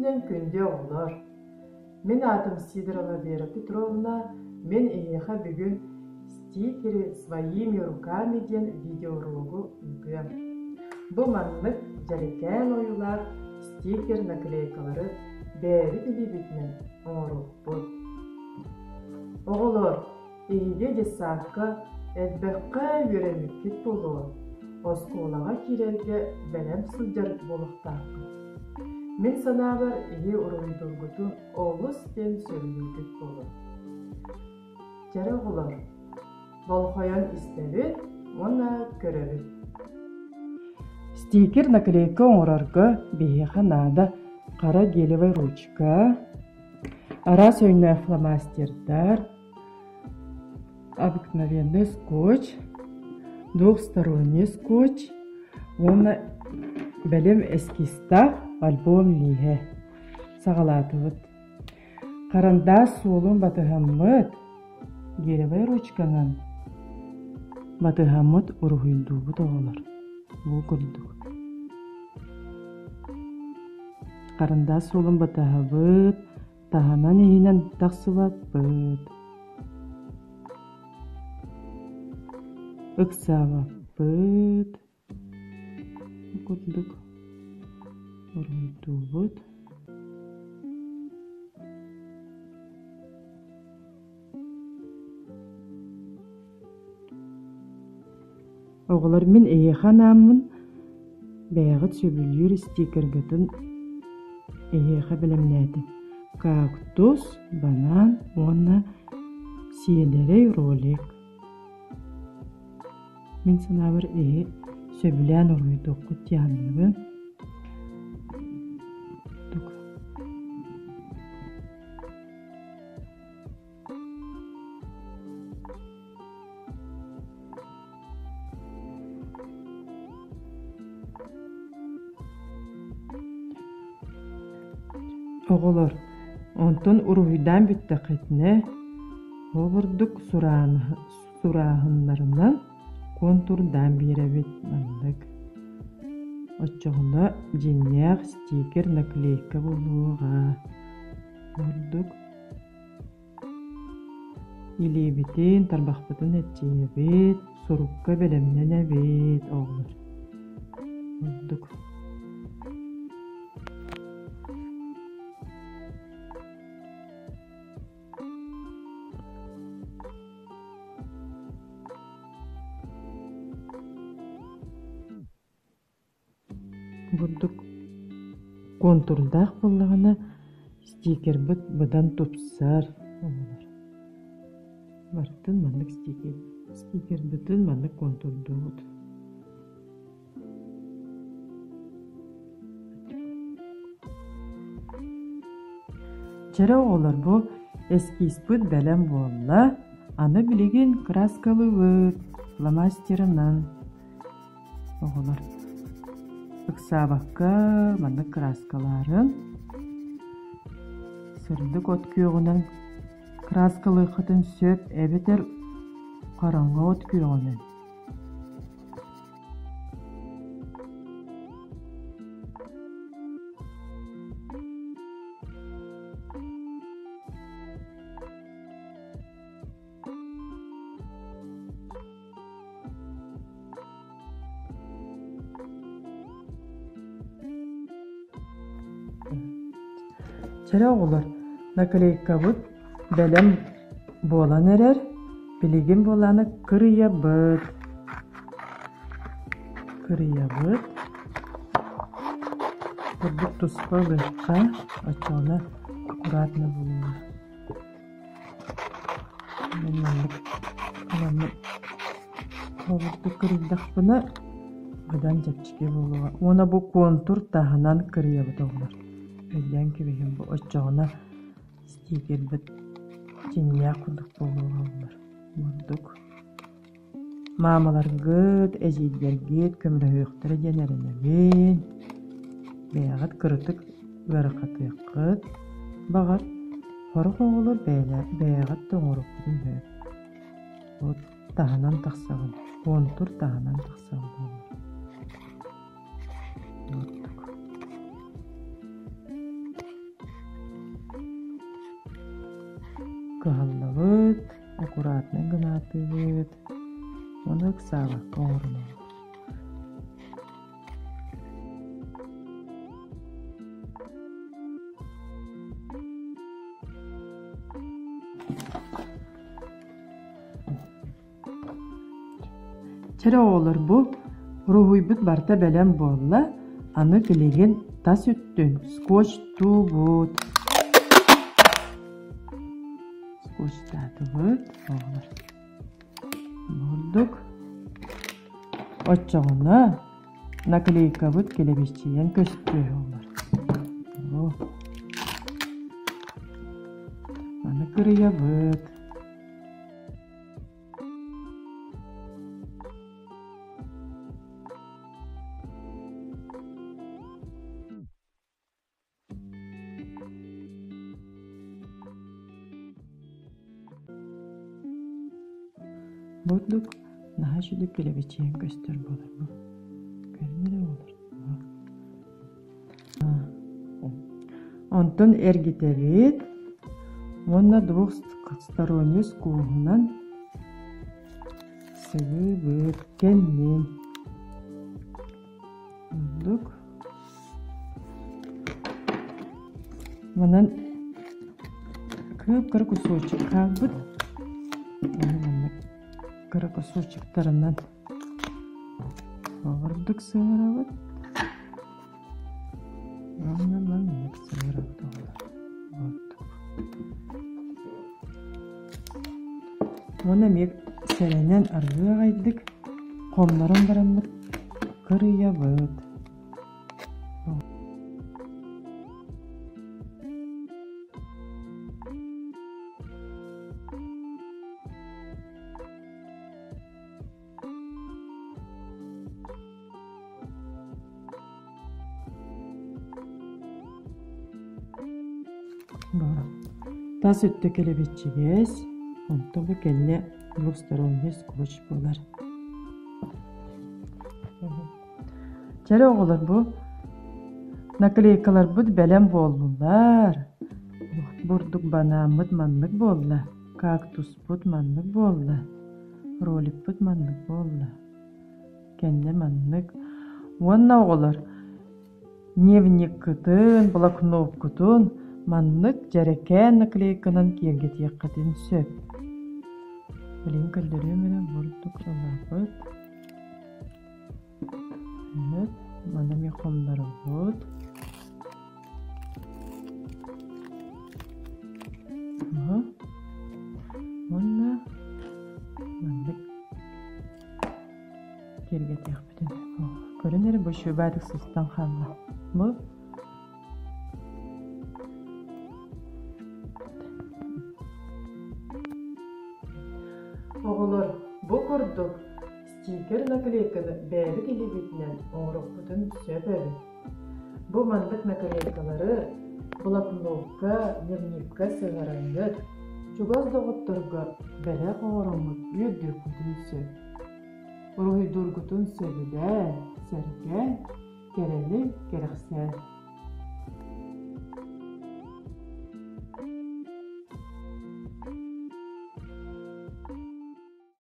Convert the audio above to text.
күнүнэн күндү оҕолор! Мин аатым Сидорова Вера Петровна, мин эһиэхэ бүгүн «Стикеры своими руками» диэн видеоуруогу ыытыам. Бу маннык дьэрэкээн ойуулаах стикер наклейкалары бэйэбит илиибитинэн оҥоруохпут. Оҕолор, Эһиги детсадка элбэххэ үөрэммиккит буолуо, оскуолаҕа киирэргэ бэлэм сылдьар буолуохтааххыт. Мин санаабар, эһи уруһуйдуургутун олус диэн сөбүлүүргүт буолуо. Чэрэ оҕолор, болҕойон истэбит уонна көрөбүт. Стикер наклейка оҥорорго биһиэхэ наада хара гелевай ручка, араас өҥнөөх фломастердар, Обыкновенный скотч, двухсторонний скотч уонна бэлэм эскизтаах альбом лииһэ. Саҕалаатыбыт. Харандаас суолун батыһаммыт, гелевай ручканан батыһаммыт уруһуйдуубут оҕолор. Бу курдук. Харандаас суолун батыһабыт, Таһынан иһинэн тахсыбаппыт, ыксаабаппыт курдук уруһуйдуубут. Оҕолор мин эһиэхэ анааммын бэйэҕит сөбүлүүр стикергытын эһиэхэ бэлэмнээтим. Кактус, банан уонна сиэдэрэй ролик. Мин санаабар эһи сөбүлээн уруһуйдуоххут дии саныыбын. Оҕолор, онтон уруһуйдаан бүттэххитинэ, холобурдук сурааһыннарынан контурдаан биэрэбит маннык. Оччоҕуна дьиҥнээх стикер наклейка буолуоҕа. Ордук Илиибитин, тарбахпытын эрчийэбит, сурукка бэлэмнэнэбит оҕолор. Ордук. Бурдук контурдаах буоллаҕына стикербыт быдан тупсар оҥорор. Барытын маннык стикер стикербытын маннык контурдуубут. Чэрэ оҕолор бу эскизпыт бэлэм буолла. Аны билигин краскалыыбыт фломастерынан. Оҕолор ыксаабакка маннык кырааскалаарын сырдык от күөҕүнэн кырааскалыаххытын сөп эбэтэр хараҥа от күөҕүнэн. Чэрэ оҕолор, наклейкабыт бэлэм буолан эрэр, билигин буолааны кырыйабыт. Кырыйабыт. Курдук туспа ылыахха, оччоҕуна аккуратно буолуоҕа. Мин маннык ыланы холобурдук кырыйдахпына быдан чэпчэки буолуоҕа. Уонна бу контур таһынан кырыйабыт оҕолор. Өйдөөн кэбиһиҥ бу оччоҕуна стикербит дьиҥнээх курдук буолуоҕа оҕолор. Ордук Маамаларгыт, эдьиийдэргит көмөлөһүөхтэрэ диэн эрэнэбин. Бэйэҕит кыратык ыарахатыаххыт. Баҕар, сорох оҕолор бэйэҕит да оҥоруоххутун сөп. Вот таһынан тахсаҕын, контур таһынан тахсаҕын буолар. Кыһаллабыт, аккуратнай гынаатыбыт, ону ыксаабакка оҥорунабыт. Чэрэ оҕолор бу уруһуйбут барыта бэлэм буолла, аны билигин тас өттүн скотчтуубут. Скотчтаатыбыт оҕолор. Бурдук. Оччоҕуна наклейкабыт килэбэччийэн көстүө оҕолор. Маны кырыйабыт. Бурдук наһаа үчүгэй килэбэчийэн көстөр буолар бу. Көрүҥ эрэ буолар. Онтон эргитэбит уонна двухсторонний скоһунан сыбыыбыт кэннин. Оннук. Манан кып-кыра кусочек хаалбыт. Маннык кыра кусочектарынан ордук сыһыарабыт. Уонна маннык сыһыарабыт оҕолор. Вот. Уонна эмиэ сэрэнэн аргыый аҕайдык хоннорон бараммыт кырыйабыт. Тас өттө килэбэччигэс, онтон бу кэннэ двухсторонний скотч буолар. Чэрэ оҕолор бу наклейкаларбыт бэлэм буоллулар. Бурдук банааммыт маннык буолла, кактуспут маннык буолла, роликпыт маннык буолла. Кэннэ маннык. Уонна оҕолор дневниккытын, блокноккутун маннык дьэрэкээн наклейканан киэргэтиэххитин сөп. Билигин көрдөрүөм эрэ бурдук ылабыт. Сөп. Маны эмиэ хонноробут. Уонна маннык киэргэтиэхпитин. Көрүн эрэ бу үчүгэйдик сыстан хаалла. Бу Оҕолор, бу курдук стикер наклейканы бэйэбит илиибитинэн оҥоруохпутун сөп эбит. Бу маннык наклейкалары блокнокка, дневникка сыһыарыҥҥыт, чугас доҕотторго бэлэх оҥороҥҥут үөрдүөххүтүн сөп. Уруһуйдуургутун сөбүлээн, сэргээн, кэрэни кэрэхсээн.